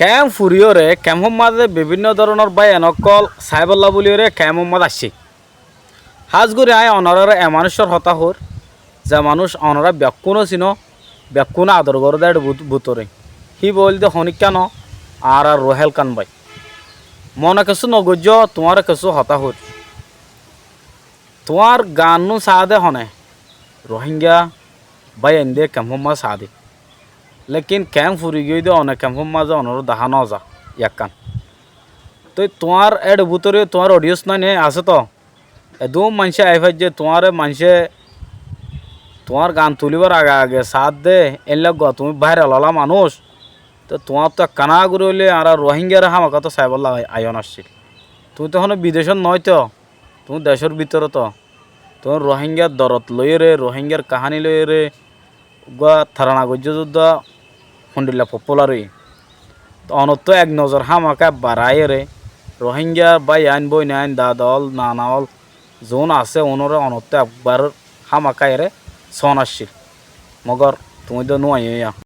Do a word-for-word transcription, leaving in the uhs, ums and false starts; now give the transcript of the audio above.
Kemp furiyóre kempór mazé bibínno dóronor báiyain ókkol saibólla buliyóre kempór mazé aiccé. Hás gorí aññí onoráre e manúiccúar hotá hoóir, ze manúic onorá bekkúne sinó, bekkúne ador goró dé éçe bút-, bútore. Híba óilde honíkka noó, añárár Ruhél Kán bái. Mone kessú nogoijjó, tuáñre kessú hotá hoóir. Tuáñr gaannú saá dé hone, Ruháingga báiyain dé kempór mazé saá dé. Lékin kemp furi giyói dé one kempór mazé onoré dahá noza, yakkán. Tói tuáñr éçe bútore tuáñr odiyens nái né asé toó. Edún maincé aái faijjé, tuáñre maincé tuáñr gaan tulíbar age age saádde, éilla eggúa tuñí báiral ola manúic. Te tuáñttú ekkaná gorí óile añára Ruáingaré hámaká toó saibólla ai-, aiyón accíl. Tuñí toó honó bidecót noói toó, tuñí decór bútore toó. Tuñí Ruáingar dorot loiyére, Ruáingar kaháni loiyére, eggúa tarana goijjó zudda hondilla popular óiye. Te onottú ek nozor hámaká ebbar aiyére, Ruáingar báiyain, bóinain, dada ól, nana ól, zuún asé, uúnoré onottú ebbar hámaká aiyére soón accíl. Mogor tuñí dé nú aiyó yá.